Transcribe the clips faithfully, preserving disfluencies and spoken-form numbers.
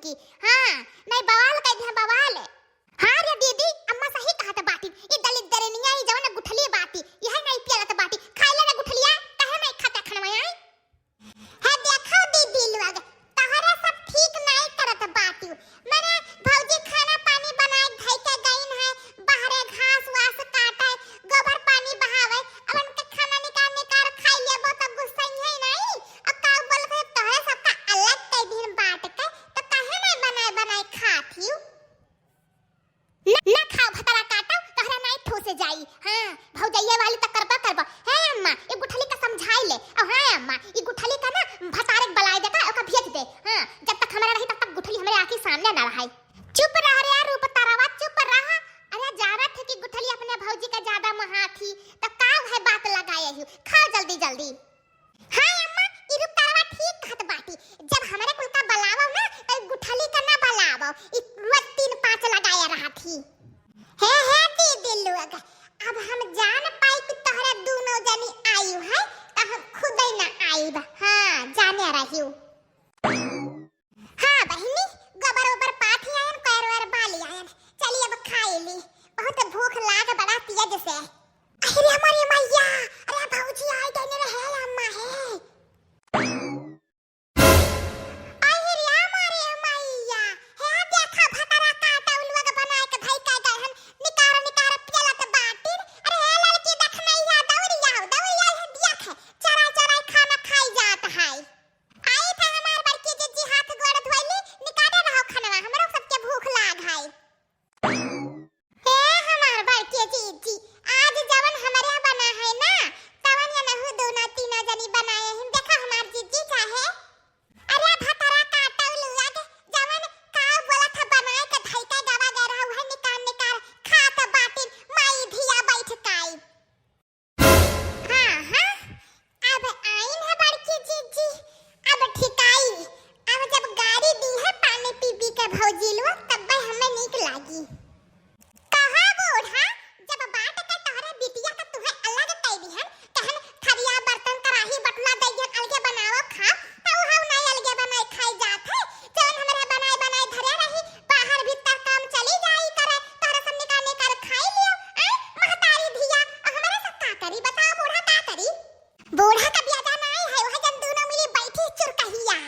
की। हाँ, नहीं बवाल कइ दिहा बवाल। हाँ रे दीदी, अम्मा सही कहत बाटी। ई दलिद्दरनिया, ई जवन गुठली बाटी, यह नहीं पियलत बाटी। खाइ ले ना गुठलिया, काहे नहीं खाता खनवा आई? हे देखो दीदी लोग, तोहरा सब ठीक नाई करत बाटिउ। मने भौजी खाना पानी बनाए धइ के गइन है, बाहरे घास वास काटे, गोबर पानी बहावे, अब उनके खाना निकार निकार खाइ लेबो तो गुस्सइहैं नाई। अब का बोलत है, तोहरे सबका अलग कइ दिन बाँट के, तो काहे नाई बनाए बनाए खात हिउ? न, न खाओ भतरा काटो, तोहरा नाई ठूसे जाई। हाँ, भौजैया वाली त करबा करबा। हे अम्मा, ई गुठली का समझाई ले। ओ हाँ अम्मा, ई गुठली का ना भतारे के बलाए देता, ओका भेज दे। हाँ, जब तक हमरा रही तब तक गुठली हमरे आँखी सामने ना रहाई। चुप रह रे रूप तरवा, चुप रह। अरे जानत है कि गुठली अपने भौजी का ज्यादा महाथी, त का है बात लगाए ही। खाओ जल्दी जल्दी। हाँ अम्मा, ई रूप तरवा ठीक कहत बाटी। जब हमरे कुल का बलावो ना, त गुठली का ना बलावो। ई रोज तीन पाँच लगाए रहत ही। हे, हे दीदी लोग, अब हम जान पाई कि तोहरा दूनो जनी आयु है, त हम खुदे ना आइब। हाँ, जाने रहियो। हाँ बहिनी, गोबर ओबर पाथि आयन, कोयर ओयर बालि आयन। चली अब खाइ ली, बहुत भूख लाग बड़ा तेज से। अरे हमारी मैया, अरे भौजी आई गई रे, हे अम्मा हे। अरे हमारी मैया, हे देखा भतरा काटा उलुआ के बनाए के धई के गए हन, निकार निकार पियलत बाटिन। अरे हे लड़की देख मैया, दौड़िया हो, दौड़िया हे देख, चराई चराई खाना खाई जात है। आई थे हमार बड़की जिज्जी, हाथ गोड़ धोइली, निकाले रहो खनवा, हमरो सबके भूख लाग है। हे हमार बड़की जिज्जी, आज जवन हमरे यहाँ बना है ना, तवन ये नहु दूनो तीनो जनी बनाए हैं। देखा हमार जिज्जी चाहे, अरे भतरा काटल लुआ के, जवन काव बोला था बनाए के धई के गवा गए रहा, उहे निकार निकार खात बाटिन, माई धिया बैठ काई। हाँ, हाँ, अब आइन है बड़की जिज्जी, अब ठिकाई। अब जब गारी दी है पानी पी पी के भौजी लोग, तब हमें नीक लागी। कहा बूढ़ा, जब बाट के तोहरे बिटिया के तुहे अलग कई दिहन, तहन थरिया बर्तन कराही बटुला दे दिहन, अलगे बनाओ खा, त उहउ नाई अलगे बनाई खाई जात है। जवन हमरे बनाई बनाई धरे रही, बाहर भीतर काम चली जाई करे, तोहरे सब निकाल निकाल खाई लियो। आय, महतारी धिया, और हमरे सब का करी? बताओ बूढ़ा का करी? बूढ़ा का बियाजा नाई है, वह जन दूनो मिली बैठी चुरकहिया।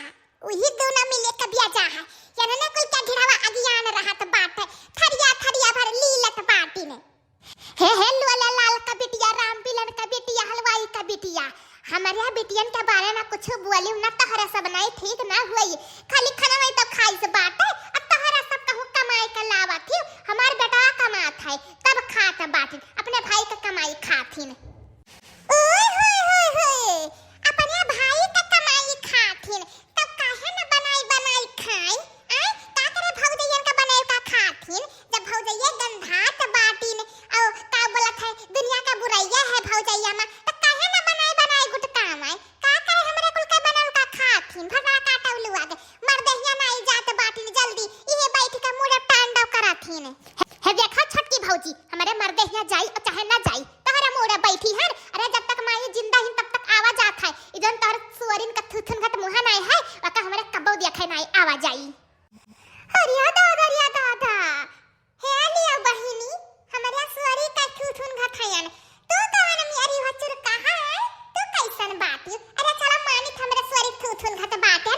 उही दूनो मिले के बियाजा है। यनने कुल के ढिढ़वा अगियान रहत बाटे, थरिया थरिया भर लीलत बाटिन। हे, हे, लोला लाल का बिटिया, राम बिलन का बिटिया, हलवाई का बिटिया, हमरे बिटियन के बारे में कुछ बोलिउ ना, तोहरा सब नाई ठीक ना हुई। खाली खनवा तो खाई से बाटे, अब तोहरा सब कहूँ कमाई के लावत ही, हमार बेटा कमात है, तब खात बाटिन, अपने भाई के कमाई खाथिन। ओए होए होए होए, अपने भाई के कमाई खाथिन, तब काहे न बनाई बनाई खाई? आय, का करे भौजैयन का बनाई का खाथिन? जब भौजैया गंधात बाटिन, औ का बोलत है, दुनिया का बुरैया है भौजैया में, त काहे न बनाई बनाई गुटकावै? का करे हमरे कुल के बनल का खाथिन? भगवा काटा उलुआ के, मर देहिया नाई जात बाटिन, जल्दी इहे बैठ के मूड़ा तांडव करथिन। हे, हे देखा छोटकी भौजी, हमरे मर देहिया जाई और चाहे ना जाई, तोहरे मूड़ा बैठी हन। अरे जब तक माई जिंदा हिन तब तक आवा जात है। ई जौन तोहर सुअरिन का थुथुन घट मुहा नाई है, वका हमरे कबो देखे नाई आवा जाई। अरे दादा, अरे दादा, हे लिया बहिनी, हमरे सुअरी का थुथुन घट हयन। तू कवन मेरी हो चुरका है? तू कैसन बाटी? अरे चला मानित हमरे सुअरी थुथुन घट बाटे।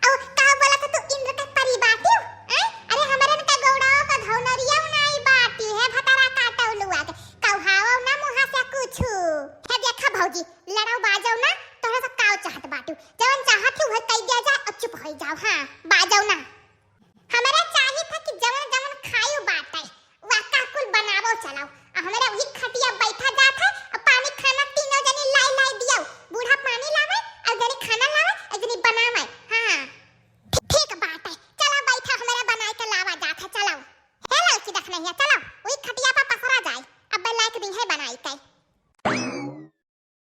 औ का बोलत तू इंद्र का परी बाटी? हैं? अरे हमरन का गौड़ाओ का धौनरिया नाई बाटी है, भतरा काटा उलुआ के। कौहाओ ना मुहा से कुछु। हे देखा भौजी, लड़ाओ बाजाओ ना, तोहरा सब काव चाहत बाटू। जवन चाहत ही उहे कई दिया जाए और चुप होई जाओ। हाँ, बाजाओ ना।